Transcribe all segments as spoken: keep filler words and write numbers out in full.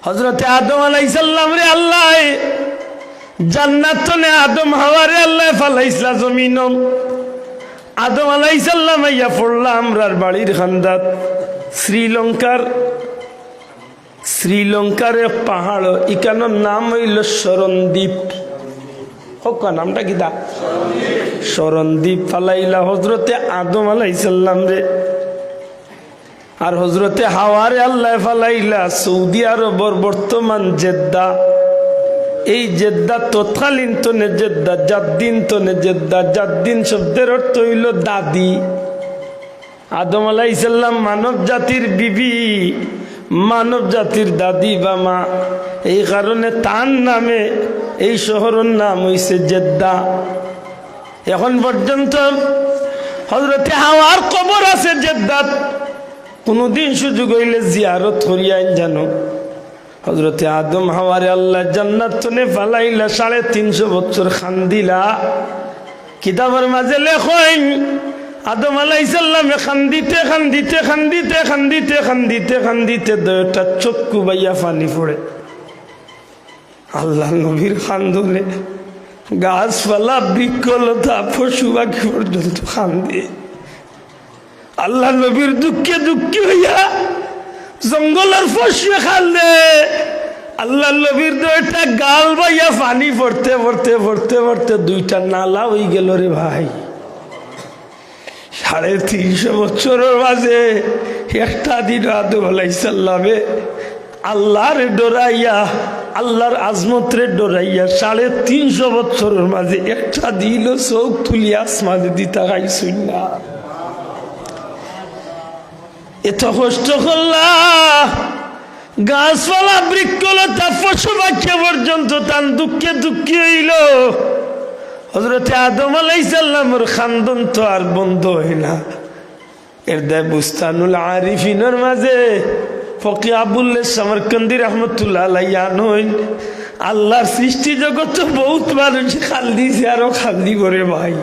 হজরতে আদম আলাইহিস সালামরে আল্লায় জান্নাত তনে আদম হাওয়ারে আল্লায় ফালাইছলা জমিনো। আদম আলাইহিস সালাম আইয়া পড়লা আমরার বাড়ির কান্দাত, শ্রীলঙ্কার, শ্রীলঙ্কার এক পাহাড়, ইখানর নাম অইলো স্মরণদ্বীপ। হক্কা নামটা কিতা? স্মরণদ্বীপ ফালাইলা হজরতে আদম আলাইহিস সালামরে। আর হজরতে হাওয়ারে আল্লায় ফালাইলা সৌদি আরবর বর্তমান জেদ্দা। এই জেদ্দা তৎকালীন তনে জেদ্দা, জাদ্দিন তনে জেদ্দা। জাদ্দিন শব্দের অর্থ অইলো দাদি। আদম আলাইহিস সালাম মানব জাতির বিবি, মানব জাতির দাদি বা মা। এই কারণে তার নামে এই শহরর নাম অইছে জেদ্দা। এখন পর্যন্ত হজরতে হাওয়ার কবর আছে জেদ্দাত। কুনুদিন সুযোগ অইলে জিয়ারত করিয়া আইন জানো। হজরতে আদম হাওয়ারে আল্লায় জান্নাত তনে ফালাইলা, সাড়ে তিনশো বছর কান্দিলা। কিতাবর মাঝে লেখইন, আদম আলাইহিস সালামে কান্দিতে, কান্দিতে, কান্দিতে, কান্দিতে, কান্দিতে, কান্দিতে দুইটা চক্ষু বাইয়া পানি পড়ে। আল্লার নবীর কান্দনে গাছপালা, বৃক্ষলতা, পশু পাখি পর্যন্ত কান্দে। আল্লার নবীর দুঃখে দুঃখী অইয়া জঙ্গলর পশুয়ে কান্দে। আল্লার নবীর দুইটা গাল বাইয়া পানি পড়তে পড়তে পড়তে পড়তে দুইটা নালা অইগেলো রে ভাই। সাড়ে তিনশো বছরর মাঝে একটা দিন আদম আলাইহিস সালামে আল্লারে ডরাইয়া, আল্লার আজমতরে ডরাইয়া, সাড়ে তিনশো বছরর মাঝে একটা দিনও চউখ তুলিয়া আসমানদি তাকাইছইন না। এত কষ্ট করলা, গাছপালা, বৃক্ষলতা, পশু পাখি পর্যন্ত তান দুঃখে দুঃখী অইলো। হজরতে আদম আলাইহিস সালামর কান্দন তো আর বন্ধ অয় না। এর দায় বুস্তানুল আরিফিনর মাঝে ফকি আবুল্লে সমরকন্দি রহমতুল্লাহ আলাইহি আনইন, আল্লার সৃষ্টি জগতো বউত মানুষ কান্দিছে, আরো কান্দিবো রে ভাই।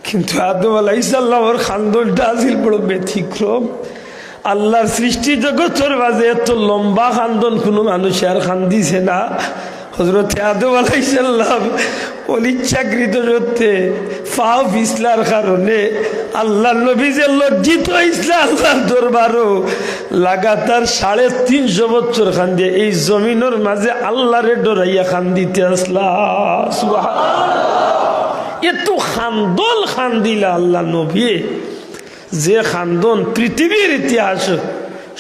কিন্তু আদম আলাইহিস সালামর কান্দনটা আছিল বড় ব্যতিক্রম। আল্লার সৃষ্টি জগতর মাঝে এত লম্বা কান্দন কুনু মানুষে আর কান্দিছে না। হজরতে আদম আলাইহিস সালাম অনিচ্ছাকৃত সত্ত্বে পাও পিছলার কারণে আল্লার নবী যে লজ্জিত অইছলা আল্লার দরবারো, লাগাতার সাড়ে তিনশো বছর কান্দিয়া এই জমিনর মাঝে আল্লারে ডরাইয়া কান্দিতে আছলা। সুবহানাল্লাহ। এত কান্দন কান্দিলা আল্লার নবী, যে কান্দন পৃথিবীর ইতিহাসো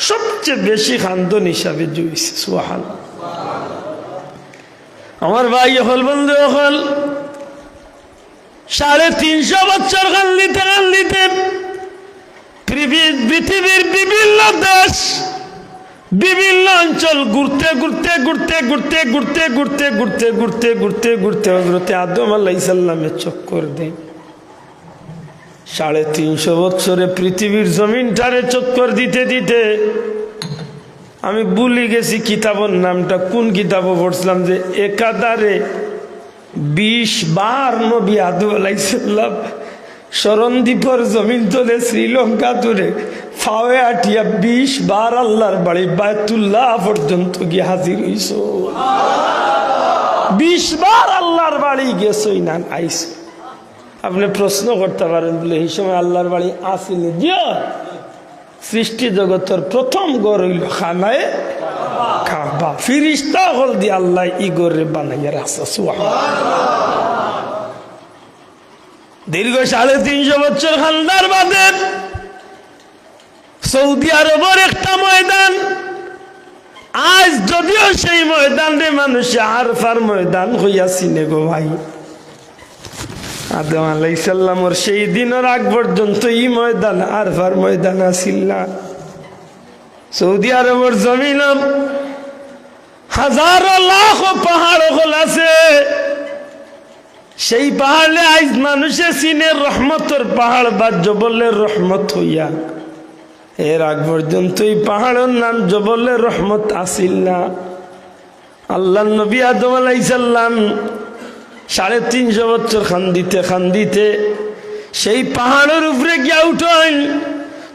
সবচেয়ে বেশি কান্দন হিসাবে জুইছে। সুবহানাল্লাহ। আমার ভাই অকল, বন্ধু অকল, সাড়ে তিনশো বছর কান্দিতে কান্দিতে পৃথিবী-, পৃথিবীর বিভিন্ন দেশ, বিভিন্ন অঞ্চল ঘুরতে ঘুরতে ঘুরতে ঘুরতে ঘুরতে ঘুরতে ঘুরতে ঘুরতে ঘুরতে ঘুরতে হজরতে আদম আলাইহিস সালামে চক্কর দেইন। সাড়ে তিনশো বছরে পৃথিবীর জমিনটারে চক্কর দিতে দিতে আমি ভুলি গেছি কিতাবর নামটা, কুন কিতাবো পড়ছিলাম যে একাধারে বিশ বার নবী আদম আলাইহিস সালাম স্মরণদ্বীপর জমিন তনে শ্রীলঙ্কা তনে পাওয়ে আটিয়া বিশ বার আল্লার বাড়ি বায়তুল্লাহ পর্যন্ত গিয়া হাজির অইছো। বিশ বার আল্লার বাড়ি গেছইন না আইছো। আপনে প্রশ্ন করতা পারেন বলে, এই সময় আল্লার বাড়ি আছিল নি? জি অয়। সৃষ্টি জগতর প্রথম ঘর অইলো খানায়ে কাবা। ফিরিস্তা অকলদি আল্লায় ই ঘররে বানাইয়া রাখছে। সুবহানাল্লাহ। দীর্ঘ সাড়ে তিনশো বছর কান্দার বাদে সৌদি আরবর একটা ময়দান, আইজ যদিও সেই ময়দানরে মানুষে আরফার ময়দান কইয়া চিনে গো ভাই। আদম আলাইহিস সালামর সেই দিনর আগ পর্যন্ত ই ময়দান আরফার ময়দান আছিল না। সৌদি আরবর জমিনো হাজারো লাখো পাহাড় অকল আছে। সেই পাহাড়রে আইজ মানুষে চিনে রহমতর পাহাড় বা জবলে রহমত অইয়া। এর আগ পর্যন্ত ই পাহাড়র নাম জবলে রহমত আছিল না। আল্লার নবী আদম আলাইহিস সালাম সাড়ে তিনশো বছর কান্দিতে কান্দিতে সেই পাহাড়র উপরে গিয়া উঠইন।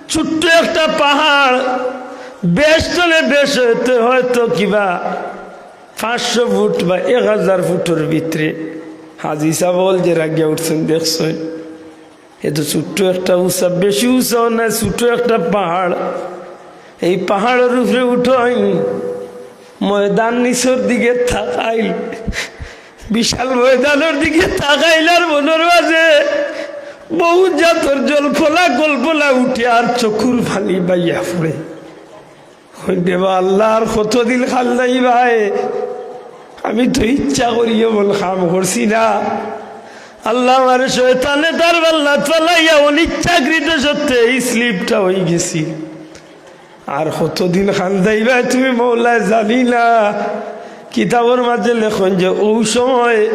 ছোট্ট একটা পাহাড়, বেশ তলে বেশ অইতে হয়তো কিবা পাঁচশো ফুট বা এক হাজার ফুটর ভিতরে। হাজি সাব অকল যেরা গিয়া উঠছইন, দেখছইন, এ তো ছোট্ট একটা উঁচা, বেশি উঁচাও নায়, ছোট্ট একটা পাহাড়। এই পাহাড়র উপরে উঠইন, ময়দান নিচর দিকে তাকাইল, বিশাল ময়দানর দিকে তাকাইল, আর মনর মাঝে বহুত জাতর জল্পনা কল্পনা উঠে, আর চকুর পানি বাইয়া পড়ে। কইন, "দেবা আল্লাহ, আর কতদিন কান্দাইবায়? আমি তো ইচ্ছা করিয়া অমন কাম করছি না। আল্লাহ, আমারে শয়তানে তার পাল্লাত ফালাইয়া অনিচ্ছাকৃত সত্ত্বে এই স্লিপটা অইগেছি। আর কতদিন কান্দাইবায় তুমি মওলায় জানি না।" কিতাবর মাঝে লেখইন যে অউ সময়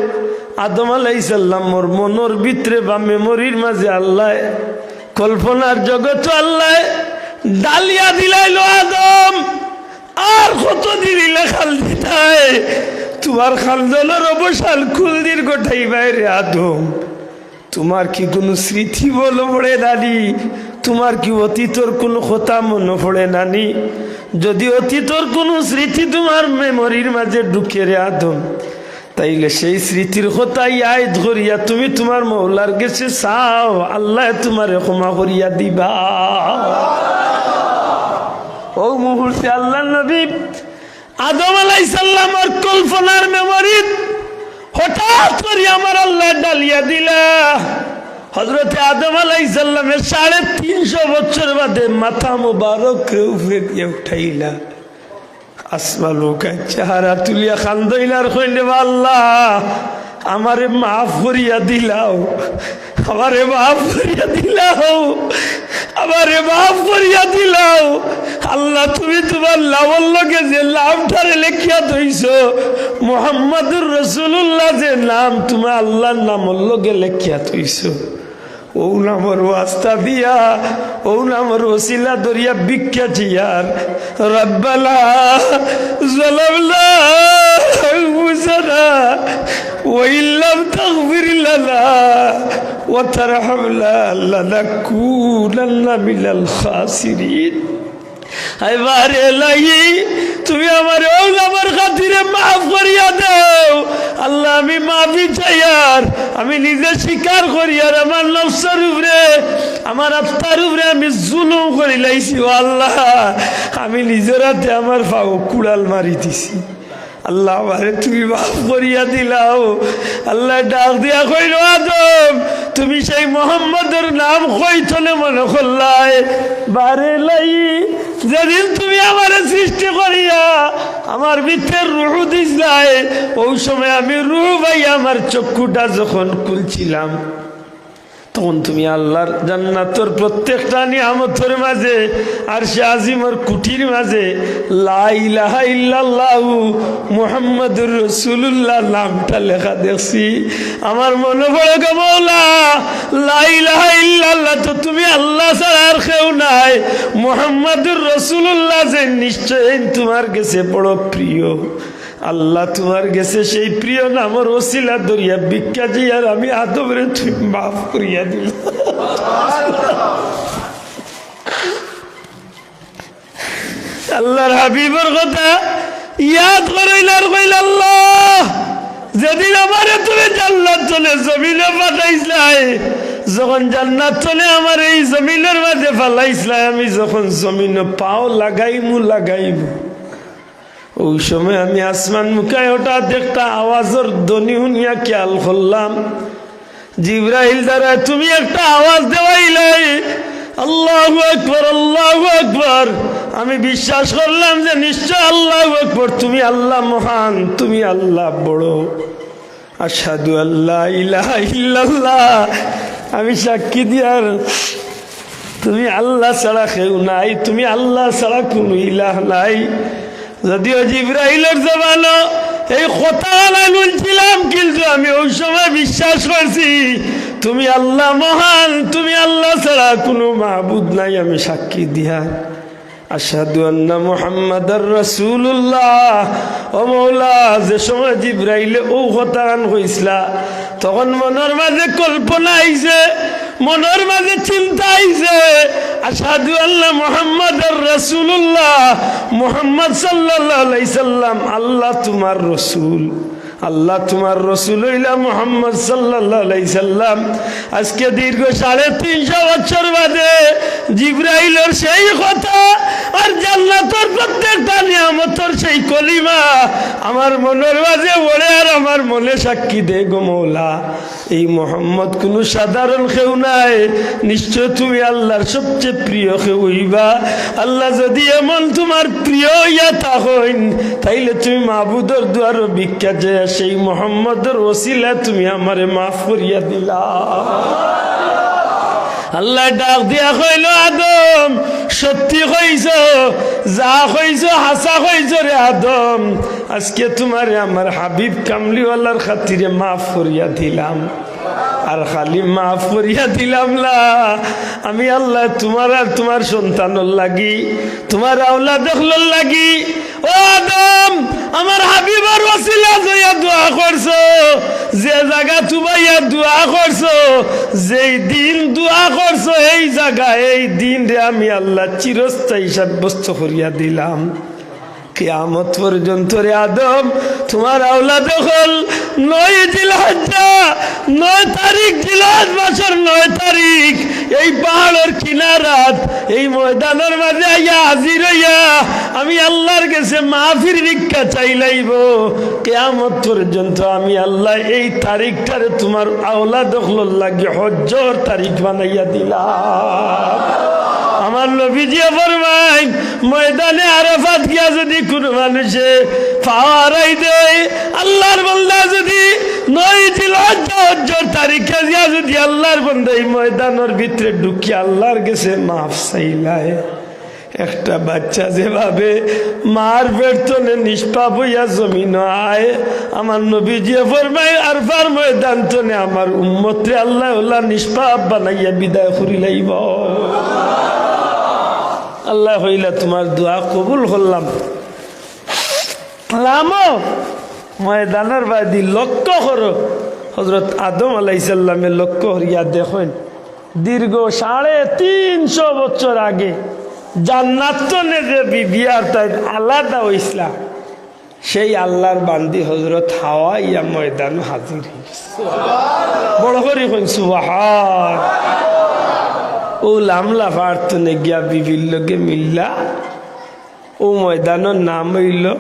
আদম আলাইহিস সালামর মনর ভিতরে বা মেমরির মাঝে আল্লায়, কল্পনার জগতো আল্লায় ডালিয়া দিলাইলো, "আদম, আর কতদিন ইলা কান্দিতায়? তুমার কান্দনর অবসান কুনদিন ঘটাইবায় রে আদম? তুমার কি কুনু স্মৃতি মনো পড়ে না নি? তুমার কি অতীতর কুনু কথা মনো পড়ে না নি? যদি অতীতর কুনু স্মৃতি তুমার মেমরির মাঝে ঢুকে রে আদম, তাইলে সেই স্মৃতির কথা ইয়াদ করিয়া তুমি তুমার মওলার গেছে চাও, আল্লায় তুমারে ক্ষমা করিয়া দিবা।" অউ মুহূর্তে আল্লাহর নবী আদম আলাইহিস সালামর কল্পনার মেমরিত হঠাৎ করি আমার আল্লায় ডালিয়া দিলা। হযরতে আদম আলাইহিস সালামে সাড়ে তিনশো বছর বাদে মাথা মুবারক উপরে দিয়া উঠাইলা। আসমান মুখায় চেহারা তুলিয়া কান্দইলা আর কইন, "আল্লাহ, আমারে মাফ করিয়া দিলাও, আমারে মাফ করিয়া দিলাও, আমারে মাফ করিয়া দিলাও। আল্লাহ, তুমি তুমার নামর লগে যে নামটারে লেখিয়া থইছো, মুহাম্মাদুর রাসূলুল্লাহ যে নাম তুমি আল্লাহর নামর লগে লেখিয়া থইছো, অউ নামর ওয়াস্তা দিয়া, অউ নামর ওসিলা ধরিয়া ভিক্ষা চাইয়ার।" ربنا ظلمنا أنفسنا وإن لم تغفر لنا وترحمنا لنكونن من الخاسرين। আয় বারে এলাহি, তুমি আমারে অউ নামর খাতিরে মাফ করিয়া দেও। আল্লাহ, আমি মাফি চাইয়ার, আমি নিজে স্বীকার করিয়ার, আমার নফসর উপরে, আমার আত্মার উপরে আমি জুলুম করিলাইছি। ও আল্লাহ, আমি নিজর আতে আমার পাও কুড়াল মারি দিছি। আল্লাহ, আমারে তুমি মাফ করিয়া দিলাও। আল্লায় ডাক দিয়া কইন, "আদম, তুমি সেই মুহাম্মদর নাম কই থনে মনো করলায়? বারে এলাহি, যেদিন তুমি আমারে সৃষ্টি করিয়া আমার ভিতরে রুহ দিছলায়, অউ সময় আমি রুহ পাইয়া আমার চক্ষুটা যখন খুলছিলাম, তখন তুমি আল্লাহর জান্নাতর প্রত্যেকটা নিয়ামতর মাঝে, আরশে আজিমর কুটির মাঝে লা ইলাহা ইল্লাল্লাহু মুহাম্মাদুর রাসূলুল্লাহ নামটা লেখা দেখছি। আমার মনো পড়ে গো মওলা, লা ইলাহা ইল্লাল্লাহ তো তুমি আল্লাহ ছাড়া আর কেউ নাই। মুহাম্মাদুর রাসূলুল্লাহ যে নিশ্চয়ই তুমার গেছে বড় প্রিয়।" আল্লাহ, তুমার গেছে সেই প্রিয় নামর ওসিলা ধরিয়া ভিক্ষা চাইয়ার আমি আদমরে তুমি মাফ করিয়া দিলাও। আল্লাহর হাবিবর কথা ইয়াদ করাইলা আর কইলা, "আল্লাহ, যেদিন আমারে তুমি জান্নাত থনে জমিনো পাঠাইছলায়, যখন জান্নাত থনে আমারে এই জমিনর মাঝে ফালাইছলায়, আমি যখন জমিনো পাও লাগাইমু, লাগাইমু।" অউ সময় আমি আসমান মুখায় হঠাৎ একটা আওয়াজর ধ্বনি হুনিয়া খেয়াল করলাম, জিব্রাইল দ্বারা তুমি একটা আওয়াজ দেওয়াইলায়, "আল্লাহু আকবার, আল্লাহু আকবার।" আমি বিশ্বাস করলাম যে নিশ্চয় আল্লাহু আকবার, তুমি আল্লাহ মহান, তুমি আল্লাহ বড়। আশহাদু আল্লা ইলাহা ইল্লাল্লাহ, আমি সাক্ষী দিয়ার তুমি আল্লাহ ছাড়া কেউ নাই, তুমি আল্লাহ ছাড়া কুনু ইলাহ নাই। যদিও জিব্রাইলর জবানো এই কথা আমি হুনছিলাম, কিন্তু আমি অউ সময় বিশ্বাস করছি তুমি আল্লাহ মহান, তুমি আল্লাহ ছাড়া কুনু মাবুদ নাই। আমি সাক্ষী দিয়ার আশহাদু আন্না মুহাম্মাদার রাসূলুল্লাহ। ও মওলা, যে সময় জিব্রাইলে অউ কথাখান কইছলা, তখন মনর মাঝে কল্পনা আইছে, মনর মাঝে চিন্তা আইছে, আশহাদু আন্না মুহাম্মাদার রাসূলুল্লাহ, মুহাম্মদ সাল্লাল্লাহু আলাইহি সাল্লাম আল্লাহ তুমার রসুল, আল্লাহ তুমার রসুল অইলা মুহাম্মদ সাল্লাল্লাহু আলাইহি সাল্লাম। আজকে দীর্ঘ সাড়ে তিনশো বছর বাদে জিব্রাইলর সেই কথা আর জান্নাতর প্রত্যেকটা নিয়ামতর সেই কলিমা আমার মনর মাঝে পড়ে আর আমার মনে সাক্ষী দেয়, গো মওলা, এই মোহাম্মদ কুনু সাধারণ কেউ নায়, নিশ্চয় তুমি আল্লাহর সবচেয়ে প্রিয় কেউ অইবা। আল্লাহ, যদি এমন তুমার প্রিয় অইয়া থাকইন, তাইলে তুমি মাবুদর দুয়ারো ভিক্ষা চাইয়া সেই মোহাম্মদর ওসিলায় তুমি আমারে মাফ করিয়া দিলাও। আল্লায় ডাক দিয়া কইলো, আদম, সত্যি কইছো, যা কইছো হাছা কইছো রে আদম। আজকে তুমারে আমার হাবিব কামলিওয়ালার খাতিরে মাফ করিয়া দিলাম। আর খালি মাফ করিয়া দিলাম না, আমি আল্লায় তুমার আর তুমার সন্তানর লাগি, তুমার আওলাদ অকলর লাগি, ও আদম, আমার হাবিবর ওসিলা অইয়া দোয়া করছো, যে জাগাত উবাইয়া দোয়া করছো, যেই দিন দোয়া করছো, এই জাগা, এই দিনরে আমি আল্লায় চিরস্থায়ী সাব্যস্ত করিয়া দিলাম। কিয়ামত পর্যন্ত রে আদম, তুমার আওলাদ অকল নয় জিলহজ্জা, নয় তারিখ, জিলহজ মাসর নয় তারিখ, এই পাহাড়র কিনারাত, এই ময়দানর মাঝে আইয়া হাজির অইয়া আমি আল্লাহর গেছে মাফির ভিক্ষা চাইলাইবো। কিয়ামত পর্যন্ত আমি আল্লায় এই তারিখটারে তুমার আওলাদ অকলর লাগি হজ্জর তারিখ বানাইয়া দিলাম। আমার নবীজিয়ে ফরমাইন, ময়দানে আরাফাত গিয়া যদি কুনু মানুষে পাও হারাই দেয়, আল্লাহর বান্দা যদি নয় জিলহজ্জা হজ্জর তারিখে গিয়া যদি আল্লাহর বান্দা এই ময়দানর ভিতরে ঢুকিয়া আল্লাহর গেছে মাফ চাইলায়, একটা বাচ্চা যেভাবে মার পেট তনে নিষ্পাপ অইয়া জমিনো আয়, আমার নবীজিয়ে ফরমাইন, আরাফার ময়দান তনে আমার উম্মতরে আল্লায় অলা নিষ্পাপ বানাইয়া বিদায় করিলাইবো। আল্লায় কইলা, তুমার দোয়া কবুল করলাম। লামো ময়দানর বায়দি লক্ষ্য করো, হযরত আদম আলাইহিস সালামে লক্ষ্য করিয়া দেখইন, দীর্ঘ সাড়ে তিনশো বছর আগে জান্নাত তনে যে বিবি আর তাইন আলাদা অইছলা, সেই আল্লাহর বান্দি হযরত হাওয়া ইয়া ময়দানো হাজির অইগেছে। বড় করি কইন সুবহান। অউ লামলা পাহাড় তনে গিয়া বিবির লগে মিললা, অউ ময়দানর নাম অইলো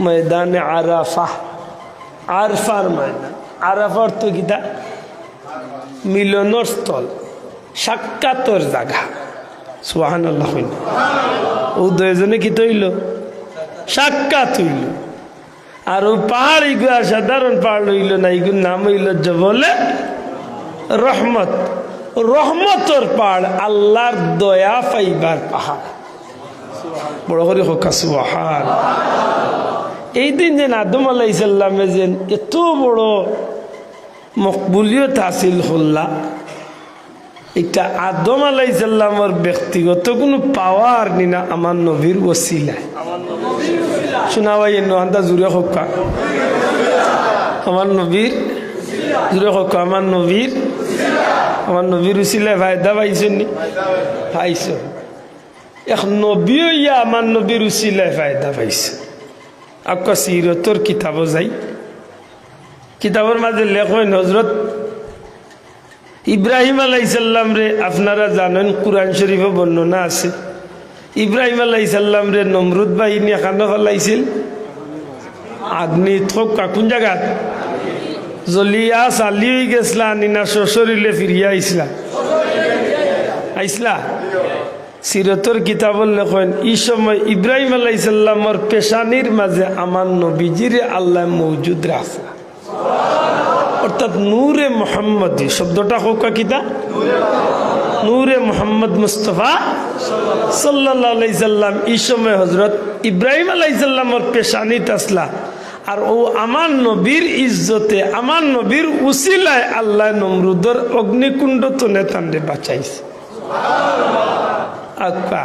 ময়দানে আরাফা, আরফার ময়দান। আরাফা অর্থ কিতা? মিলনর স্থল, সাক্ষাতর জাগা। সুবহানাল্লাহ কইন। অউ দুইজনে কিতা অইলো? সাক্ষাৎ অইলো। আর অউ পাহাড় ইগু আর সাধারণ পাহাড় অইলো না, ইগুর নাম অইলো জবলে রহমত। রহমতর পাহাড়, আল্লাহর দয়া পাইবার পাহাড়। বড় করি কউক্কা সুবহান। এই দিন যেন আদম আলাইহিস সালামে যেন এত বড় মকবুলিয়ত হাসিল করলা, ইটা আদম আলাইহিস সালামর ব্যক্তিগত কুনু পাওয়ার নি না, আমার নবীর ওসিলায়। শুনা ভাই, এন্ন আন্দা জুরে কউক্কা। আমার নবীর, জুরে কউক্কা, আমার নবীর, আমার নবীর ওসিলায় ফায়দা পাইছইন নি? পাইছইন। এক নবী অইয়া আমার নবীর উসিলায় ফায়দা পাইছে। আউক্কা সিরতর কিতাবো যাই, কিতাবর মাঝে লেখইন, হযরত ইব্রাহিম আলাইহিস সালামরে আপনারা জানইন, কুরআন শরীফো বর্ণনা আছে, ইব্রাহিম আলাইহিস সালামরে নমরুদ বাহিনীয়ে কানো ফালাইছিল? আগ্নিত। কউক্কা, কুন জাগাত? জ্বলিয়া ছালি অইগেছলা নি না সশরীরে ফিরিয়া আইছলা? আইছলা? সিরতর কিতাবো লেখইন, ই সময় ইব্রাহিম আলাইহিস সালামর পেশানির মাঝে আমার নবীজিরে আল্লায় মওজুদ রাখলা। অর্থাৎ নূরে মুহাম্মদী শব্দটা কউক্কা কিতা? নূরে মুহাম্মদ মুস্তফা সাল্লাল্লাহু আলাইহি সাল্লাম ই সময় হযরত ইব্রাহিম আলাইহিস সালামর পেশানিত আছলা। আর অউ আমার নবীর ইজ্জতে, আমার নবীর উসিলায় আল্লায় নমরুদর অগ্নিকুণ্ড তনে তানরে বাঁচাইছে। আউক্কা,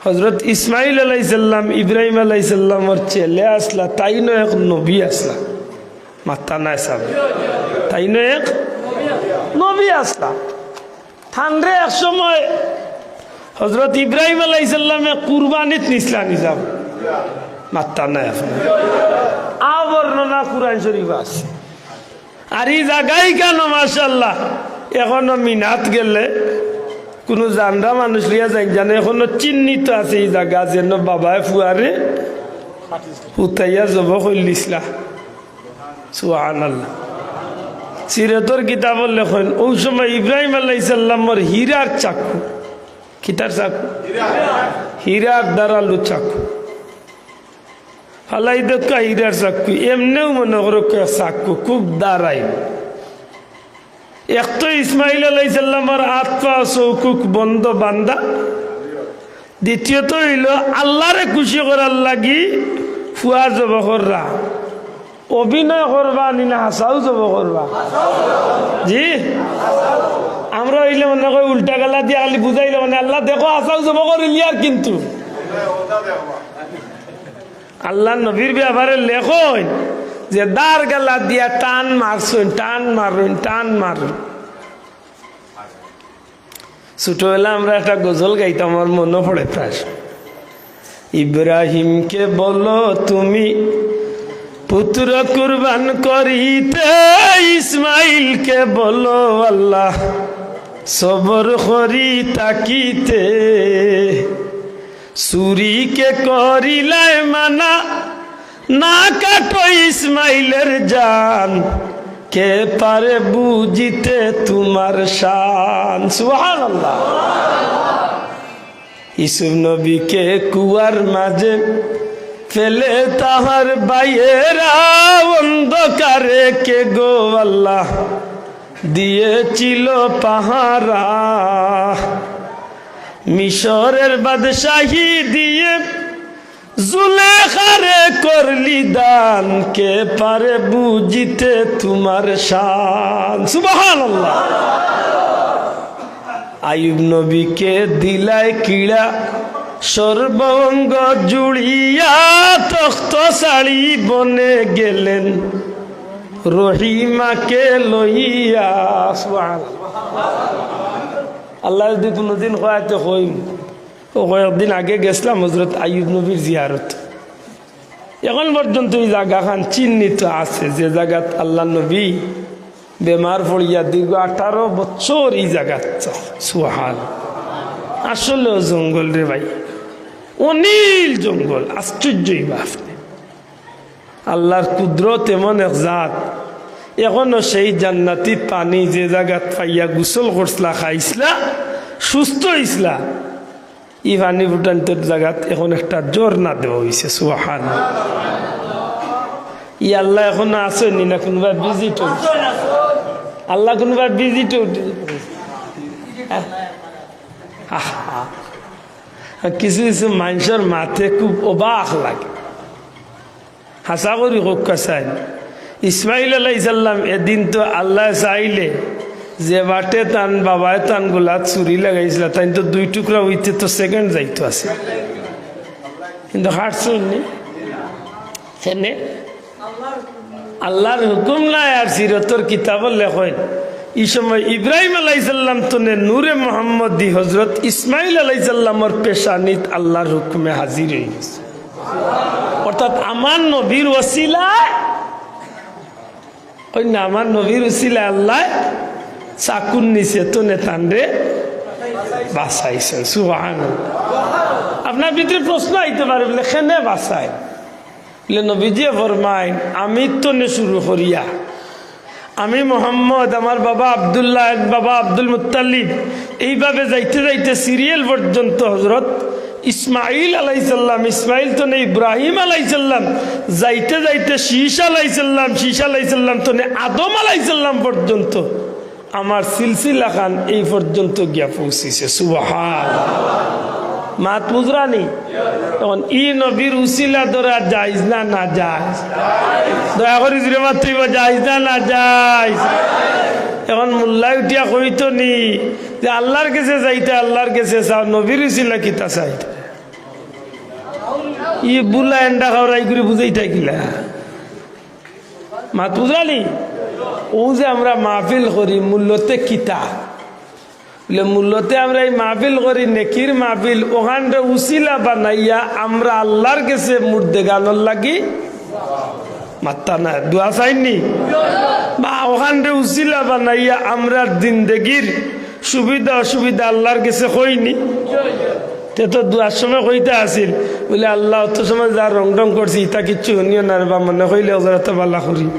হযরত ইসমাইল আলাইহিস সালাম, ইব্রাহিম আলাইহিস সালামর ছেলে আছলা, তাইনও এক নবী আছলা। মাতইন না সাব। তাইনও এক, নবী আছলা। তানরে এক সময় হযরত ইব্রাহিম আলাইহিস সালামে কুরবানিত নিছলা নি যাও। মাত্তা নাই আপনে। আ বর্ণনা কুরআন শরীফো আছে। আর ই জাগাই কেন মাশাআল্লাহ, এখনো মিনাত গেলে কুনু জানরা মানুষ লইয়া যাইন জানে, এখনো চিহ্নিত আছে ই জাগা, যেন বাবায় ফুয়ারে হুতাইয়া জবো করিলিছলা। সুবহানাল্লাহ। সিরতর কিতাবো লেখইন, অউ সময় ইব্রাহিম আলাইহিস সালামর হীরার চাকু, কিতার চাকু? হীরার ধারালো চাকু। ফালাই দেউক্কা হীরার চাকু, এমনেউ মনো করউক্কা চাকু, খুব ধারাইল। এক তো ইসমাইল আলাইহিস সালামর আত পা চউখ মুখ বন্ধ বান্ধা, দ্বিতীয়ত অইলো আল্লারে খুশি করার লাগি ফুয়া জবো কররা। অভিনয় করবা নি না হাছাউ জবো করবা? জি, আমরা অইলে মনো করি উল্টা গালা দিয়া খালি বুঝাইলে মানে, "আল্লাহ দেখো, হাছাউ জবো করিলিয়ার কিন্তু।" আল্লার নবীর ব্যাপারে লেখইন যে দাড় গালা দিয়া টান মারছইন, টান মারইন, টান মারইন। ছোটবেলা আমরা একটা গজল গাইতাম, আমার মনো পড়ে প্রায়। ইব্রাহিমকে বলো তুমি পুত্র কুরবান করিতে, ইসমাইলকে বলো আল্লাহ সবর করি থাকিতে। ছুরিকে করিলায় মানা, না কাটো ইসমাইলের জান, কে পারে বুঝিতে তোমার শান। সুবহানাল্লাহ। ইউসুফ নবীকে কুয়ার মাঝে ফেলে তাহার ভাইয়েরা, অন্ধকারে কে গো আল্লাহ দিয়েছিল পাহারা। মিশরের বাদশাহী দিয়ে জুলেখারে করলি দান, কে পারে বুঝিতে তোমার শান। সুবহানাল্লাহ। আইয়ুব নবীকে দিলায় কিড়া, সর্বঙ্গ জুড়িয়া তখ্ত ছাড়ি বনে গেলেন রহিমাকে লইয়া। সুবহানাল্লাহ। আল্লায় যুদি কুনুদিন কয় তে কইমু। অউ কয়েকদিন আগে গেছলাম হজরত আইয়ুব নবীর জিয়ারত। এখন পর্যন্ত ই জাগাখান চিহ্নিত আছে, যে জাগাত আল্লার নবী বেমার পড়িয়া দীর্ঘ আঠারো বছর ই জাগাত। সুবহান। আসলেও জঙ্গল রে ভাই, অনিল জঙ্গল, আশ্চর্য ই বাপ। আল্লার কুদরত এমন এক জাত, এখনো সেই জান্নাতি পানি যে জাগাত পাইয়া গোসল করছলা, খাইছলা, সুস্থ অইছলা, ই পানি ফুটানিতর জাগাত এখন একটা ঝর্ণা দেওয়া অইছে। সুবহান। ই আল্লাহ এখনো আছইন নি না কুনুবায় visit অইছে? আল্লাহ কুনুবায় visit অইছে? আহা। কিছু কিছু মানষর মাতে খুব অবাক লাগে। হাছা করি কউক্কা চাইন, ইসমাইল আলাইহিস সালাম এদিন তো আল্লায় চাইলে যে বাটে তান বাবায় তান গলাত ছুরি লাগাইছলা, তাইন তো দুই টুকরা অইতে তো second যাইতো আছিল, কিন্তু কাটছইন নি। কেনে? আল্লার হুকুম নাই। আর সিরতর কিতাবো লেখইন, ই সময় ইব্রাহিম আলাইহিস সালাম তনে নূরে মোহাম্মদী হজরত ইসমাইল আলাইহিস সালামর পেশানিত আল্লার হুকুমে হাজির অইগেছে। অর্থাৎ আমার নবীর উছিলায়, অউ না, আমার নবীর উছিলায় আল্লায় চাকুর নিচে তনে তানরে বাঁচাইছইন। সুবহানাল্লাহ। আপনার ভিতরে প্রশ্ন আইতে পারে, বলে, "কেনে বাঁচাইন?" বলে, নবীজিয়ে ফরমাইন, "আমি তনে শুরু করিয়া আমি মোহাম্মদ, আমার বাবা আব্দুল্লাহ, বাবা আব্দুল মুত্তালিব, এইভাবে যাইতে যাইতে serial পর্যন্ত হজরত ইসমাইল আলাইহিস সালাম, ইসমাইল তনে ইব্রাহিম আলাইহিস সালাম, যাইতে যাইতে শীশ আলাইহিস সালাম, শীশ আলাইহিস সালাম তনে আদম আলাইহিস সালাম পর্যন্ত আমার সিলসিলাখান এই পর্যন্ত গিয়া পৌঁছিছে।" সুবহান। মাত বুঝরা নি? এখন ই নবীর উছিলা ধরা জায়েজ না নাজায়েজ? দয়া করি জুরে মাতইন বা, জায়েজ না নাজায়েজ? এখন মোল্লায় উঠিয়া কইতো নি যে আল্লার গেছে যাইতা, আল্লার গেছে চাও, নবীর উছিলা কিতা চাইতা? ই বুলা এন্ডা খাওরাই করি বুঝাইতা কিলা? মাত বুঝরা নি? অউ যে আমরা মাহফিল করি, মূলতে কিতা? বলে, মূলতে আমরা ই মাহফিল করি, নেকির মাহফিল, অখানরে উছিলা বানাইয়া আমরা আল্লার গেছে মুর্দেগানর লাগি মাত্তা না, দোয়া চাইনি? বা অখানরে উছিলা বানাইয়া আমরার জিন্দেগির সুবিধা অসুবিধা আল্লার গেছে কইনি? তে তো দোয়ার সময় কইতা আছিল, বলে, "আল্লা, অত সময় যা রং ঢং করছি, ইতা কিচ্ছু হুনিও না রে বা, মনে কইলে অজারাতে বালা করি।"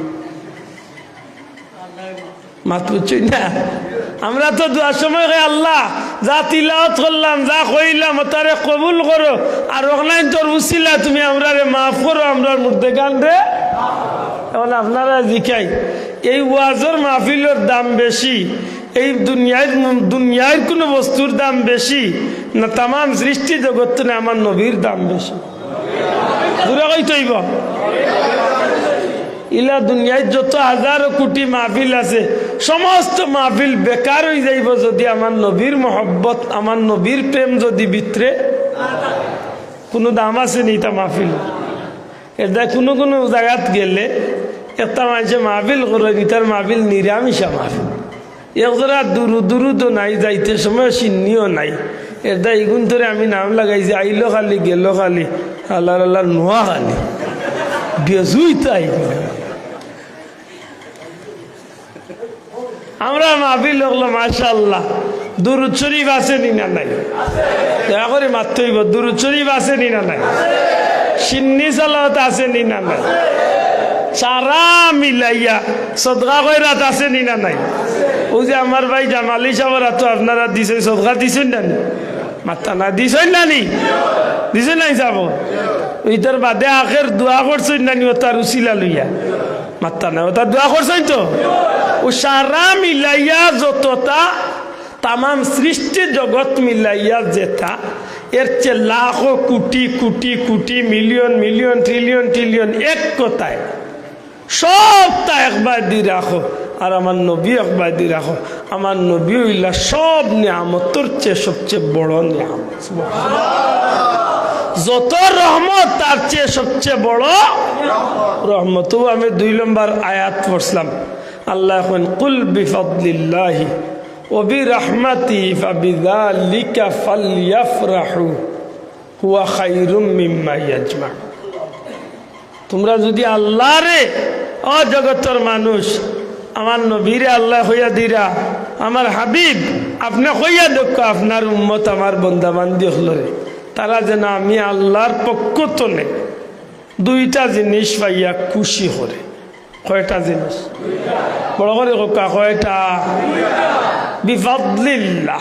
মাত বুঝছইন না? আমরা তো দোয়ার সময় কই, "আল্লা, যা তিলাওয়াত করলাম, যা কইলাম, অতারে কবুল করো, আর অখানইন্তর উছিলা তুমি আমরারে মাফ করো, আমরার মুর্দেগানরে।" এখন আপনারা জিকাই, এই ওয়াজর মাহফিলর দাম বেশি, এই দুনিয়ার, দুনিয়ার কুনু বস্তুর দাম বেশি না তামাম সৃষ্টি জগত থনে আমার নবীর দাম বেশি? জুরে কইতে অইবো। ইলা দুনিয়ার যত হাজারো কুটি মাহফিল আছে, সমস্ত মাহফিল বেকার অইযাইবো যুদি আমার নবীর মহব্বত, আমার নবীর প্রেম যুদি ভিতরে কুনু দাম আছে নি ইতা মাহফিল? এরদায় কুনু কুনু জাগাত গেলে একটা মানষে মাহফিল করইন, ইতার মাহফিল নিরামিষা মাহফিল। একজরা দুরু-, দুরুদও নাই, যাইতে সময় শিন্নিও নাই। এরদায় ইগুনতরে আমি নাম লাগাইছি, আইলো খালি, গেলো খালি, আল্লার আল্লার নোয়া খালি। বেজুইতা ইগুন। আমরার মাহফিল অকলো, মাশাআল্লাহ, দুরুদ শরিফ আছে নি না নাই? দয়া করি মাততে অইবো, দুরুদ শরিফ আছে নি না নাই? শিন্নি সালাওয়াত আছে নি না নাই? সারা মিলাইয়া সদকা খয়রাত আছে নি না নাই? অউ যে আমার ভাই জামালি সাবর আতো আপনারা দিছইন, সদকা দিছইন না নি? মাত্তা না, দিছইন না নি? দিছইন না নি সাব? ইতার বাদে আখের দোয়া করছইন না নি, অতার উছিলা লইয়া? মাত্তা না, অতা দোয়া করছইন তো? অউ সারা মিলাইয়া যততা, তামাম সৃষ্টি জগত মিলাইয়া যেতা, এর চেয়ে লাখো কুটি কুটি কুটি, মিলিয়ন মিলিয়ন, ট্রিলিয়ন ট্রিলিয়ন, এক কথায় সবতা একবায়দি রাখো, আর আমার নবী একবায়দি রাখো। আমার নবী অইলা সব নিয়ামতর চেয়ে সবচেয়ে বড় নিয়ামত। যত রহমত, তার চেয়ে সবচেয়ে বড় রহমত। অউ আমি দুই নম্বর আয়াত পড়ছিলাম, আল্লায় কইন, "কুল বিফাদলিল্লাহি ওয়া বিরাহমাতিহি ফাবিযালিকা ফালইয়াফরাহু হুয়া খায়রুম মিম্মা ইয়াজমাউন।" তুমরা যুদি আল্লারে, ও জগতর মানুষ, আমার নবীরে আল্লায় কইয়া দিরা, "আমার হাবিব, আপনে কইয়া দেউক্কা আপনার উম্মত, আমার বন্দা বান্দি অকলরে, তারা যেন আমি আল্লার পক্ষ থনে দুইটা জিনিস পাইয়া খুশি করে।" কয়টা জিনিস? বড় করি কউক্কা, কয়টা? বিফাদলিল্লাহ।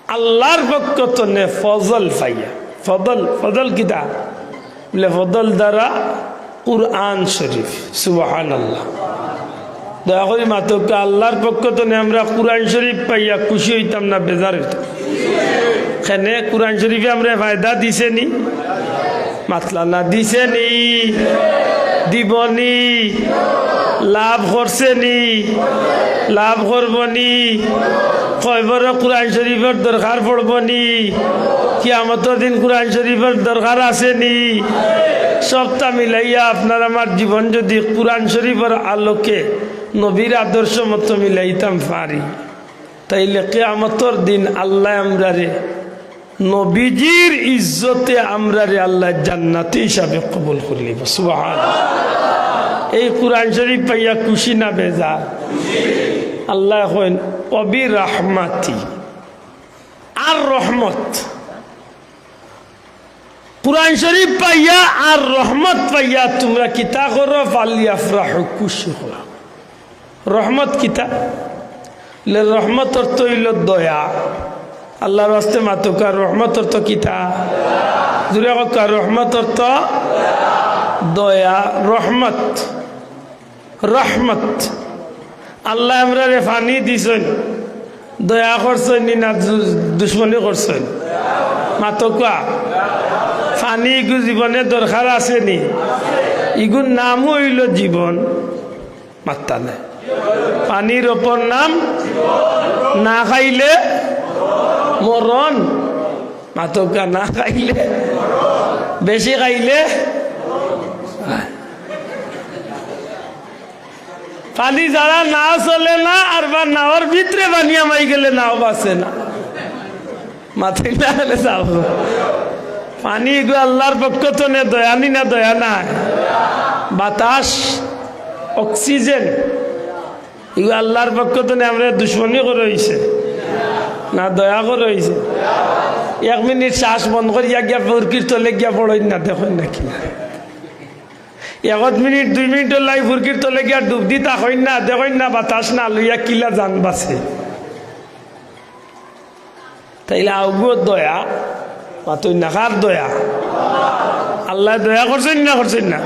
আল্লার পক্ষ থনে ফজল পাইয়া। ফজল, ফজল কিতা? বলে, ফজল দ্বারা কুরআন শরিফ। সুবহানাল্লাহ। দয়া করি মাতউক্কা, আল্লার পক্ষ থনে আমরা কুরআন শরিফ পাইয়া খুশি অইতাম না বেজার অইতাম? কেনে কুরআন শরিফে আমরারে ফায়দা দিছে নি? মাতলা না, দিছে নি? দিবো নি? লাভ করছে নি? লাভ করবো নি? কবরো কুরআন শরিফর দরকার পড়বো নি? কিয়ামতর দিন কুরআন শরিফর দরকার আছে নি? সবতা মিলাইয়া আপনার আমার জীবন যুদি কুরআন শরিফর আলোকে নবীর আদর্শ মতো মিলাইতাম পারি, তাইলে কিয়ামতর দিন আল্লায় আমরারে নবীজির ইজ্জতে আমরারে আল্লায় জান্নাতি হিসাবে কবুল করিলিবো। সুবহানাল্লাহ। এই কুরআন শরিফ পাইয়া খুশি না বেজার? আল্লায় কইন, "ওয়া বিরাহমাতি", আর রহমত। কুরআন শরিফ পাইয়া আর রহমত পাইয়া তুমরা কিতা করো? "ফালইয়াফরাহু", খুশি করো। রহমত কিতা? বলে, রহমত অর্থ অইলো দয়া। আল্লার ওয়াস্তে মাতউক্কা, রহমত অর্থ কিতা? জুরে কউক্কা, রহমত অর্থ দয়া, রহমত। রহমত। আল্লায় আমরারে পানি দিছইন, দয়া করছইন নি না দু-, দুশমনি করছইন? মাতউক্কা। পানি ইগু জীবনে দরকার আছে নি? ইগুর নামউ অইলো জীবন। মাতরা না। পানির অপর নাম না খাইলে মরণ। মাতউক্কা, না খাইলে, বেশি খাইলে পানি ছাড়া নাও চলে না, আর বা নাওর ভিতরে পানি হামাই গেলে নাও বাচে না। মাতইন না কেনে সাব? পানি ইগু আল্লার পক্ষ তনে, দয়া নি না দয়া নায়? বাতাস, অক্সিজেন, ইগু আল্লার পক্ষ তনে। আমরারে দুশমনি করা অইছে না দয়া করা অইছে? এক মিনিট শ্বাস বন্ধ করিয়া গিয়া ফুরকির তলে গিয়া পড়ইন না, দেখইন না কিলা। এক মিনিট, দুই মিনিটর লাগি ফুরকির তলে গিয়া ডুব দি থাকইন না, দেখইন না বাতাস না লইয়া কিলা জান বাচে। তাইলে অগু দয়া, মাতইন না, কার দয়া? আল্লায় দয়া করছইন না করছইন না?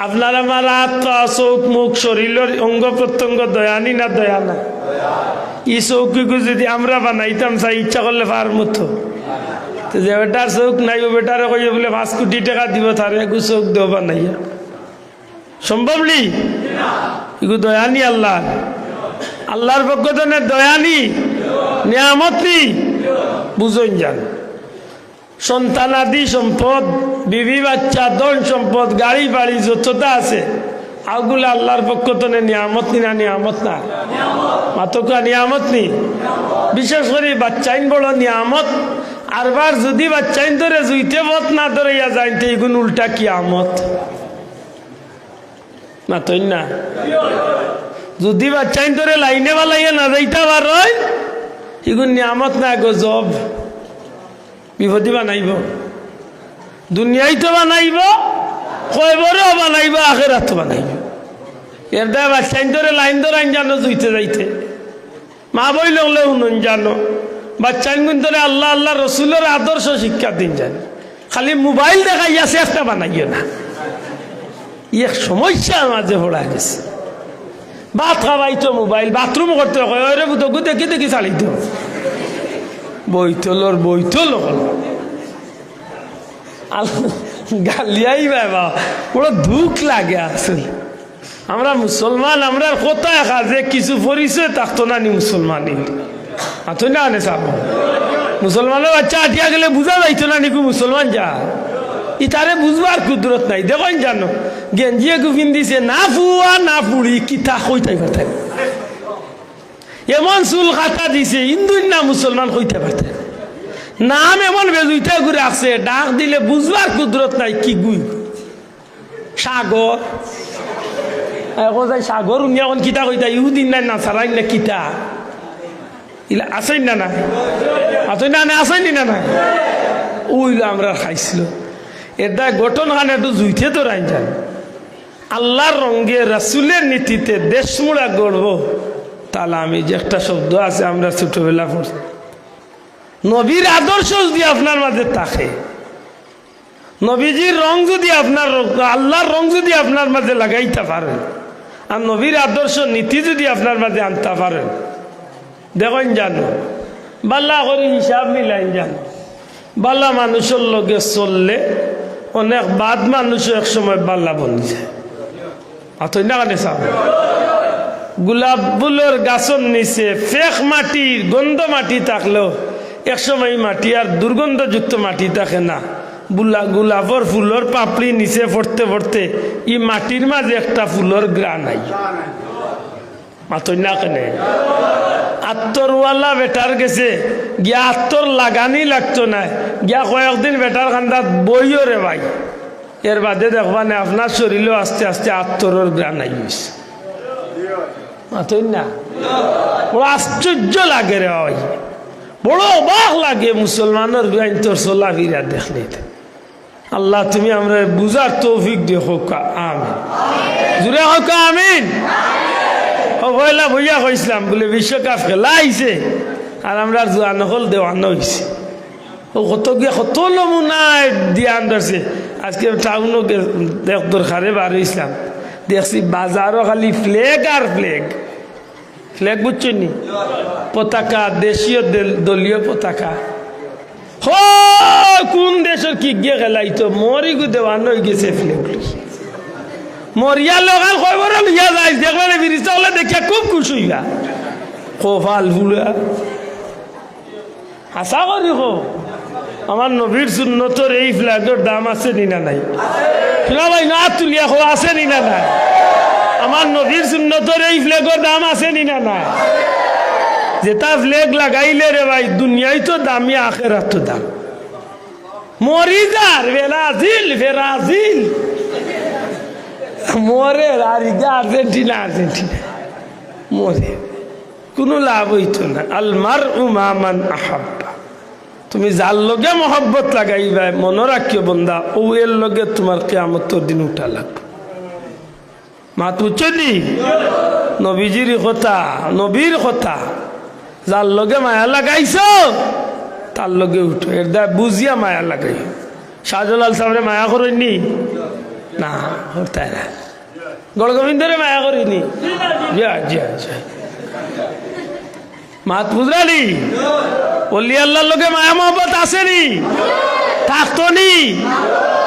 আপনার আমার আত, পা, চউখ, মুখ, শরীলর অঙ্গ প্রত্যঙ্গ দয়া নি না দয়া নায়? ই চউখ ইগু যুদি আমরা বানাইতাম চাই, ইচ্ছা করলে পারমু তো। তে যে বেটার চউখ নাই, অউ বেটারে কইয়া বুলে পাঁচ কুটি টেকা দিবো, তারে এগু চউখ দেও বানাইয়া। সম্ভব নি? ইগু দয়া নি আল্লার? আল্লার পক্ষ তনে দয়া নি? নিয়ামত নি? বুঝইন যান। সন্তানাদি সম্পদ, বিবি বাচ্চা, ধন সম্পদ, গাড়ি বাড়ি যততা আছে, অগুলা আল্লার পক্ষ তনে নিয়ামত নি না নিয়ামত নায়? মাতউক্কা, নিয়ামত নি? বিশেষ করি বাচ্চাইন বড় নিয়ামত। আর বার যুদি বাচ্চাইন ধরে জুইতে পথ না ধরাইয়া যাইন, তে ইগুন উল্টা কিয়ামত। মাতইন না। যুদি বাচ্চাইন ধরে লাইনে বালাইয়া না যাইতা পারইন, ইগুন নিয়ামত নায়, গজব। বিপদি বানাইবো, দুনিয়াইতো বানাইবো, কবরও বানাইবো, আখেরাতও বানাইবো। এর দায় বাচ্চাইন ধরে লাইন ধরাইন যানো জুইতে যাইতে। মা বইন অকলে হুনইন যানো, বাচ্চাইনগুইন ধরে আল্লা, আল্লার রসুলর আদর্শ শিক্ষা দিন যানো। খালি মোবাইল দেখাইয়া চেষ্টা বানাইও না। ই এক সমস্যার মাঝে পড়া গেছে। ভাত খাবাইতো মোবাইল, বাথরুম করতে কয়, ওরে বুতগু দেখি দেখি চালিতো। বইতলর বইতল অকল। আল-, গালিয়াই বাবা, বড় দুখ লাগে আসলে। আমরা মুসলমান, আমরার কথা একা যে কিছু পরিচয় থাকতো না নি মুসলমানি। মাতইন না কেনে সাব? মুসলমানর বাচ্চা আটিয়া গেলে বুঝা যাইতো না নি কু মুসলমান যা। ইতারে বুঝবার কুদরত নাই। দেখইন যানো, গেঞ্জি এগু পিন্দিছে, না ফুয়া না ফুড়ি, কিতা কইতাই পারতাই না। এমন চুল কাটা দিছে, হিন্দু না মুসলমান কইতাই পারতাই না। নাম এমন বেজুইতা করি রাখছে, ডাক দিলে বুঝবার কুদরত নাই, কিগু ইগু। সাগর। এখন যাই সাগর, উনি এখন কিতা কইতা, ইহুদিন না, নাসারাইন না কিতা? ইলা আছইন না না? আছইন না না, আছইন না না? অইলো আমরার খাইছিল। এর দায় গঠন খান একটু জুইতে তো রাইন যান। আল্লার রঙে, রাসুলের নীতিতে দেশমুড়া গড়বো, তাহলে আমি যে একটা শব্দ আছে, আমরা ছোটবেলা পড়ছি, নবীর আদর্শ যদি আপনার মাঝে থাকে, নবীজির রং যদি আপনার, আল্লার রং যদি আপনার মাঝে লাগাইতা পারেন, আর নবীর আদর্শ নীতি যদি আপনার মাঝে আনতা পারেন, দেখইন যানো, বালা করি হিসাব মিলাইন যানো। বালা মানুষর লগে চললে অনেক বাদ মানুষও এক সময় বালা বনি যায়। মাতইন না কেনে সাব? গোলাপ ফুলর গাছর নিচে ফেক মাটির গন্ধ মাটি থাকলেও এক সময় ই মাটি আর দুর্গন্ধযুক্ত মাটি থাকে না। বুলা-, গোলাপর ফুলর পাপড়ি নিচে পড়তে পড়তে ই মাটির মাঝে একটা ফুলর ঘ্রাণ আই। মাতইন না কেনে? আত্তরওয়ালা বেটার গেছে গিয়া আত্তর লাগানি লাগতো নায়, গিয়া কয়েকদিন বেটার কান্দাত বইও রে ভাই। এর বাদে দেখবা নে আপনার শরীরও আস্তে আস্তে আত্তরর ঘ্রাণ আই গেছে। মাতইন না? বড় আশ্চর্য লাগে রে ভাই, বড় অবাক লাগে মুসলমানর বিয়াইন্তর চলাফিরা দেখলে। আল্লাহ, তুমি আমরারে বুঝার তৌফিক দিও, কউক্কা আমিন। জুরে কউক্কা আমিন। ও পয়লা বইয়া কইছলাম বুলে বিশ্বকাপ খেলা আইছে, আর আমরার জুয়ান অকল দেওয়ানা অইছে। ও কত গিয়া কত নমুনায় দিয়া আনছে। আজকে টাউনো গে-, এক দরকারে বার অইছলাম, দেখছি বাজারো খালি ফ্ল্যাগ আর ফ্ল্যাগ। ফ্ল্যাগ বুঝছইন নি? পতাকা, দেশীয় দল-, দলীয় পতাকা। হো, কুন দেশর কিগিয়ে খেলাইতো, মরিগু দেওয়ানা অইগেছে ফ্ল্যাগ লইয়া। মরিয়া লগাল খবর লইয়া যাইস, দেখবা নে ফিরিস্তা অকলে দেখিয়া খুব খুশ অইবা। কপাল ফুলা। হাছা করি কও, আমার নবীর সুন্নতর এই ফ্ল্যাগর দাম আছে নি না নাই? না ভাই, না তুলিয়া কও, আছে নি না নাই? আমার নবীর সুন্নতর এই ফ্ল্যাগর দাম আছে নি না নাই? যেটা ফ্ল্যাগ লাগাইলে রে ভাই, দুনিয়ায় তো দামি, আখেরাত তো দাম। মরি যার বেরাজিল, বেরাজিল। মরে আর ইগা আর্জেন্টিনা, আর্জেন্টিনা। মরে। কুনু লাভ অইতো না। আল মারউ মা মান আহাব্বা। তুমি যার লগে মহব্বত লাগাইবায়, মনো রাখিও বন্দা, অউ এর লগে তুমার কিয়ামতর দিন উঠা লাগবো। মাত বুঝছো নি? নবীজির কথা, নবীর কথা। যার লগে মায়া লাগাইছো, তার লগে উঠো। এর দায় বুঝিয়া মায়া লাগাইও। শাহজালাল সাবরে মায়া করইন নি? না, করতায় না। গৌর গোবিন্দরে মায়া করইন নি? জি, জি, জি। মাত বুঝরা নি? অলি আল্লাহর লগে মায়া মহব্বত আছে নি? থাকতো নি?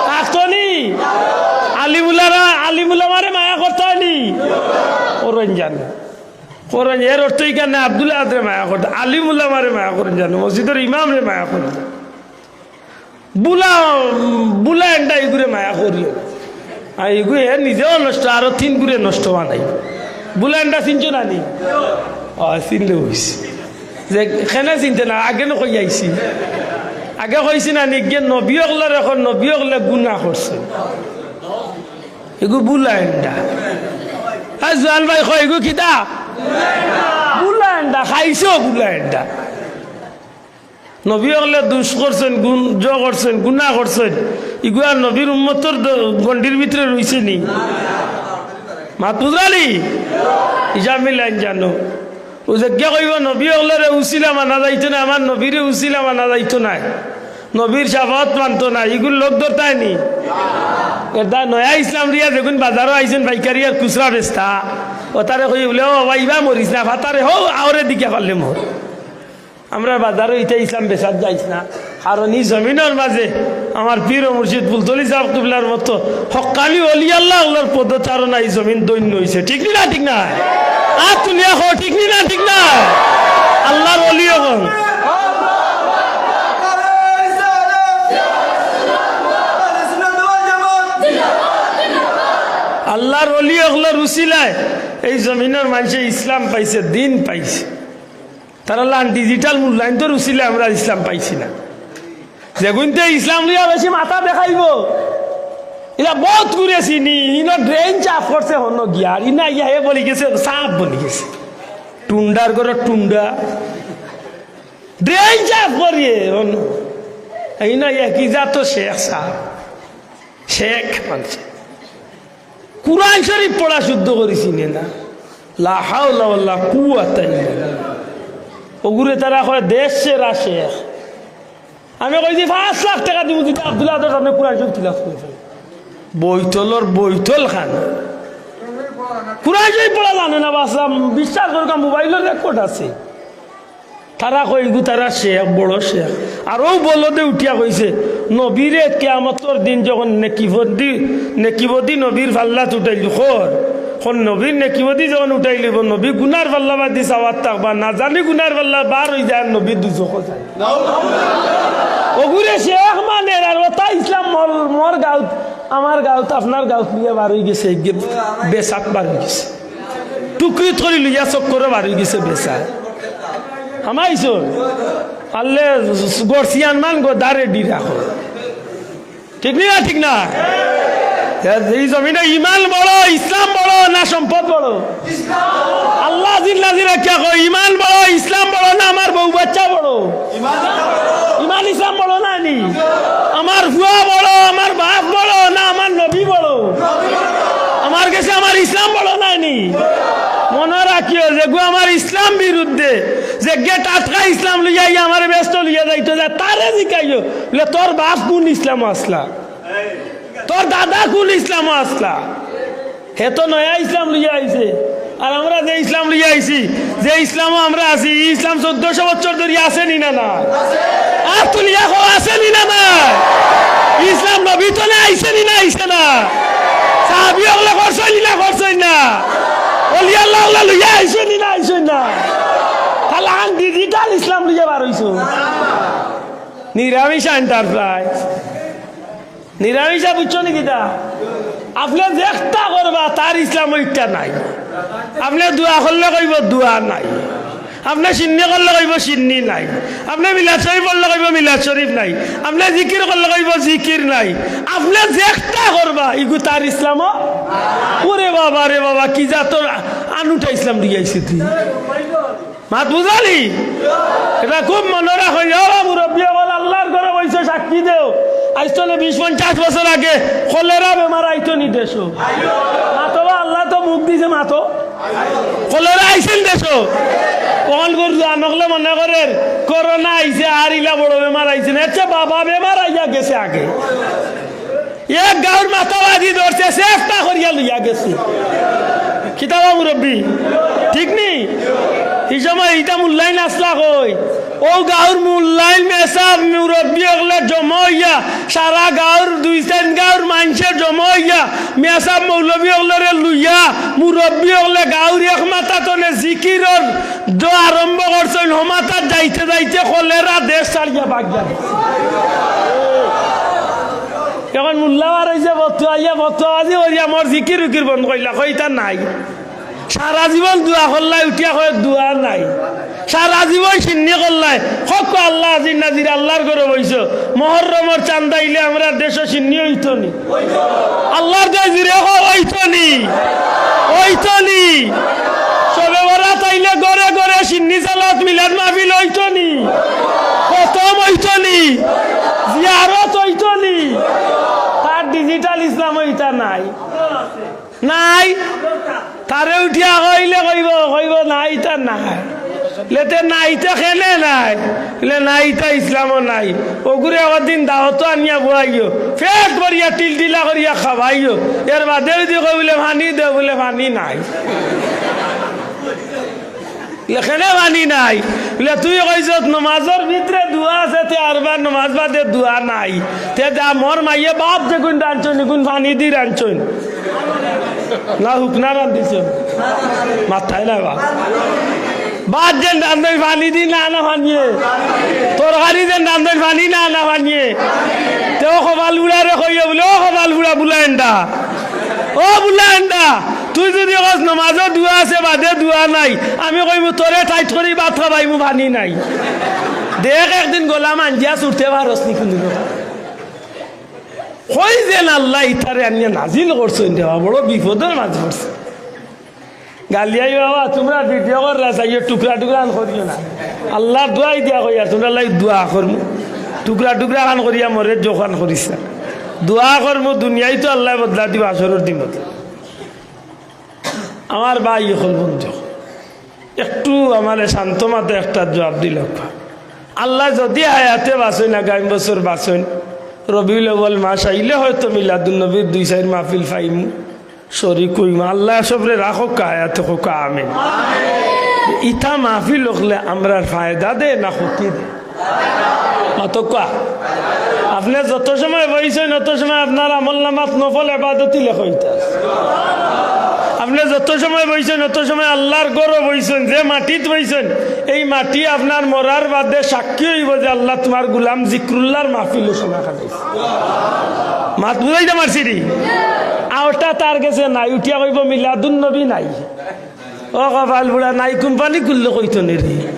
থাকতো নি? আলিমুলারা, আলিমুলামারে মায়া করতা নি? করইন জানো। করইন, এর অর্থ ইখান নায় আব্দুল আহাদরে মায়া করতা, আলিমুলামারে মায়া করইন জানো, মসজিদর ইমামরে মায়া করইন। বুলা, বুলা এন্ডা ইগুরে মায়া করিও। আর ইগু এ নিজেও নষ্ট, আরো তিন গুরে নষ্ট বানাই। বুলা এন্ডা চিনছো না নি? অয়, চিনলে অইছে। যে কেনে চিনতে না, আগে নু কই আইছি। আগে কইছি না নি, গিয়ে নবী অকলর, এখন নবী অকলে গুনা করছে। ইগু বুলা এন্ডা। আর জোয়ান ভাই কয়, ইগু কিতা? বুলা এন্ডা, খাইছো বুলা এন্ডা। নবী অকলে দুষ করছইন, গুন-, জ করছইন, গুনা করছইন, ইগুয়া নবীর উম্মতর দ-, গণ্ডির ভিতরে রইছে নি? মাত বুঝরা নি? হিসাব মিলাইন জানো। অউ যে কে কইবো নবী অকলরে উছিলা মানা যাইতো নায়, আমার নবীরে উছিলা মানা যাইতো নায়, নবীর শাফাআত মানতো নায়, ইগুর লগ ধরতায় নি? এর দায় নয়া ইসলাম লইয়া যেগুন বাজারো আইছইন পাইকারি আর খুচরা বেচতা, অতারে কই বুলে, "ও বাবা, ইবা মরিস না, ফাতারে হউ, আওরে দিকে পারলে মর।" আমরার বাজারো ইতা ইসলাম বেচাত যাইছ না, কারণ ই জমিনর মাঝে আমার পীর ও মুর্শিদ ফুলতলি সাব কিবলার মতো হক্কানি অলি আল্লাহ অকলর পদচারণায় ই জমিন ধন্য অইছে। ঠিক নি না? ঠিক না? আত তুলিয়া কও, ঠিক নি না? ঠিক না? আল্লাহর অলি অকল, আল্লাহর অলি অকলর উছিলায় এই জমিনর মানষে ইসলাম পাইছে, দিন পাইছে। তারা লান digital মূল্যায়ন তো উছিলায় আমরা ইসলাম পাইছি না। যেগুনতে ইসলাম লইয়া বেশি মাথা দেখাইবো, ইলা বউত গুরে চিনি, ইনো drain সাফ করছে হনো গিয়া, আর ইনা ইয়া হে বলি গেছে, সাফ বলি গেছে। টুন্ডার ঘরো টুন্ডা। Drain সাফ করিয়ে হনো। ইনা ইয়া কি জাত শেখ সাব? শেখ মানষে। কুরআন শরীফ পড়া শুদ্ধ করি চিনে না। লা হাওলা ওয়ালা কুওয়াতা ইল্লা বিল্লাহ। অগুরে তারা কয় দেশ সেরা শেখ। আমি কইছি পাঁচ লাখ টেকা দিমু যদি আব্দুল আহাদর সামনে কুরআন শরীফ তিলাওয়াত করি। বইতলর বইতল খান। কুরআন শরীফ পড়া জানে না, বাসলাম, বিশ্বাস করুক্কা, মোবাইলর record আছে। তারা কয়, "ইগু তারা শেখ, বড় শেখ।" আর অউ বলদে উঠিয়া কইছে, "নবীরে কিয়ামতর দিন যখন নেকিবদি, নেকিবদি নবীর পাল্লাত উঠাইল, কর, কর নবীর নেকিবদি যখন উঠাইলিবো, নবী গুনার পাল্লা বাদ দি চাওয়াত থাকবা, না জানি গুনার পাল্লা বার অই যায়, আর নবী দুজখো যায়।" অগুরে শেখ মানের, আর অতা ইসলাম মর, মর গাউত, আমার গাউত, আপনার গাউত লইয়া বার অই গেছে, বেসাত বার অই গেছে। টুকরিত করি লইয়া চক্করো বার অই গেছে বেচা। হামাইছো? আল্লে গর্সিয়ান মান গো দারে ডি রাখো। ঠিক নি না? ঠিক না? এই জমিনো ইমান বড়, ইসলাম বড় না সম্পদ বড়? আল্লাহ জিন্নাজি রাখিয়া কয়, ইমান বড়, ইসলাম বড় না আমার বউ বাচ্চা বড়? ইমান ইসলাম বড় না নি? আমার ফুয়া বড়, আমার বাপ বড় না আমার নবী বড়? আমার গেছে আমার ইসলাম বড় না নি? মনো রাখিও, যেগু আমার ইসলাম বিরুদ্ধে, যেগে টাটকা ইসলাম লইয়া আইয়া আমারে বেহেস্তো লইয়া যাইতো যায়, তারে জিকাইও, বুলে, "তোর বাপ কুন ইসলামো আছলা? তোর দাদা কুন ইসলামো আছলা?" হে তো নয়া ইসলাম লইয়া আইছে। আর আমরা যে ইসলাম লইয়া আইছি, যে ইসলামো আমরা আছি, ই ইসলাম চৌদ্দশো বছর ধরি আছে নি না না? আত তুলিয়া কও, আছে নি না না? ইসলাম নবী তনে আইছে নি না আইছে না? সাহাবী অকলে করছইন নি না করছইন না? অলি আল্লাহ অকলে লইয়া আইছে নি না আইছে না? তাইলে আন digital ইসলাম লইয়া বার অইছো। নিরামিষ enterprise। নিরামিষা বুঝছো নি কিতা? আপনে যেকটা করবা, তার ইসলামো ইটা নাই। আপনে দোয়া করলে কইবো দোয়া নাই, আপনে শিন্নি করলে কইবো শিন্নি নাই, আপনে মিলাদ শরীফ পড়লে কইবো মিলাদ শরীফ নাই, আপনে জিকির করলে কইবো জিকির নাই। আপনে যেকটা করবা, ইগু তার ইসলামো। ওরে বাবা রে বাবা, কি জাতর আনুটা ইসলাম দিয়াইছে তুই। মাত বুঝালি? ইটা খুব মনো রাখো। ও মুরব্বি অকল, আল্লার ঘরো বইছো, সাক্ষী দেও। আইজ তনে বিশ পঞ্চাশ বছর আগে কলেরা বেমার আইতো নি দেশো? মাতো বা, আল্লায় তো মুখ দিছে, মাতো। কলেরা আইছিল দেশো? অখন করি জোয়ান অকলে মনে করের করোনা আইছে, আর ইলা বড় বেমার আইছে না। এর চেয়ে বাবা বেমার আইয়া গেছে আগে। এক গাউর মাথাবাজি ধরছে, চেষ্টা করিয়া লইয়া গেছে। কিতা বা মুরব্বি, ঠিক নি? ই সময় ইটা মুল্লাইন আছলা কই? অউ গাউর মুল্লাইন মেসাব মুরব্বি অকলে জমা অইয়া, সারা গাউর দুই চাইর গাউর মানষে জমা অইয়া, মেসাব মৌলবি অকলরে লইয়া, মুরব্বি অকলে গাউর এক মাথা তনে জিকিরর দ আরম্ভ করছইন, হমাতাত যাইতে যাইতে কলেরা দেশ ছাড়িয়া ভাগিয়া গেছে। অখন মুল্লা বার অইছে, ফতুয়া আইয়া ফতুয়াবাজি করিয়া মোর জিকির উকির বন্ধ করিলা, কইতা নাই। সারা জীবন দোয়া করলাই, উঠিয়া কয় দোয়া নাই। সারা জীবন শিন্নি করলাই, হক আল্লাহ আজির নাজির আল্লার ঘরো বইছো। মহরমর চান্দা আইলে আমরার দেশো শিন্নি অইতো নি? আল্লার দোয়াই জুরে কও, অইতো নি? অইতো নি? শবে বরাত আইলে ঘরে ঘরে শিন্নি সালাত মিলাদ মাহফিল অইতো নি? খতম অইতো নি? জিয়ারত অইতো নি? তার ডিজিটাল ইসলামো ইতা নাই। নাই। তারে উঠিয়া কইলে কইবো, কইবো না, ইতা নাই। লেতে না, ইতা কেনে নাই? বলে না, ইতা ইসলামো নাই। অগুরে একদিন দাওয়াতো আনিয়া বওয়াইও, পেট ভরিয়া টিলটিলা করিয়া খাওয়াইও। এর বাদে যদি কই বলে পানি দেও, বলে পানি নাই। বলে কেনে পানি নাই? বলে তুই কইছত নমাজর ভিতরে দোয়া আছে, তে আরবার নমাজ বাদে দোয়া নাই। তে যা, মোর মাইয়ে ভাত যেগুন রানছইন, ইগুন পানি দি রানছইন। না হুকনা রান্ধিছইন? মাথায় না বা। ভাত যেন রান্ধইন পানি দি না, না পানিয়ে? তরকারি যেন রান্ধইন পানি না, না পানিয়ে? তে অউ কপাল পুড়ারে কইও বলে, ও কপাল পুড়া বুলাইন্ডা, ও বুলাইন্ডা, তুই যদি কস নমাজো দোয়া আছে বাদে দোয়া নাই, আমি কইমু তোরে টাইট করি ভাত খাবাইমু, পানি নাই। দেখ একদিন গলা মাঞ্জিয়া ছুটতে পারস নি কুনদিন। কই যেন আল্লায় ইতারে আনিয়া নাজিল করছইন দেওয়া, বড় বিপদর মাঝে পড়ছে। গালিয়াই বাবা, তুমরা ভিডিও কররা চাইও, টুকরা টুকরা খান করিও না। আল্লার দোয়াই দিয়া কইয়ার, তুমরার লাগি দোয়া করমু। টুকরা টুকরা খান করিয়া মরে জোখান করিস না। দোয়া করমু, দুনিয়াইতো আল্লায় বদলা দিবা, হাশরর দিন বদলা। আমার ভাই অকল, বন্ধু অকল, একটু আমারে শান্ত মাতে একটা জুয়াপ দিলাউক্কা। আল্লায় যদি হায়াতে বাঁচাইন, আগামী বছর বাঁচাইন, রবিউল আউয়াল মাস আইলে হয়তো মিলাদুন নবীর দুই চাইর মাহফিল পাইমু, শরিক অইমু। আল্লায় সবরে রাখউক্কা, হায়াতে কউক্কা আমিন। ইতা মাহফিল অকলে আমরার ফায়দা দে না ক্ষতি দে? মাতউক্কা। আপনে যত সময় বইছইন, অত সময় আপনার আমল নামাত নফল এবাদতি লেখা অইতা। আপনে যত সময় বইছইন, অত সময় আল্লার ঘরো বইছইন, যে মাটিত বইছইন, এই মাটি আপনার মরার বাদে সাক্ষী অইবো যে, "আল্লা, তুমার গুলাম জিক্রুল্লার মাহফিলো সময় কাটাইছে।" মাত বুঝাইতাম পারছি নি? আর ওটা তার গেছে নাই, উঠিয়া কইবো, "মিলাদুন নবী নাই।" ও কপাল পুড়া, নাই কোম্পানি খুললে কইতো নে রে।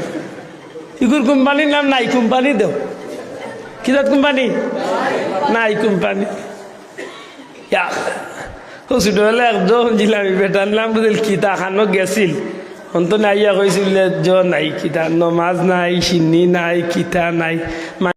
ইগুর কোম্পানির নাম নাই কোম্পানি দেও। কি জাত কোম্পানি? নাই কোম্পানি। ইয়া, ও ছোটবেলা একদম হুনছিলাম, আমি বেটার নাম বুঝিল কিতা খানো গেছিল। অন্ত নাইয়া কইছিল যে, "জ নাই কিতা, নমাজ নাই, শিন্নি নাই, কিতা নাই।"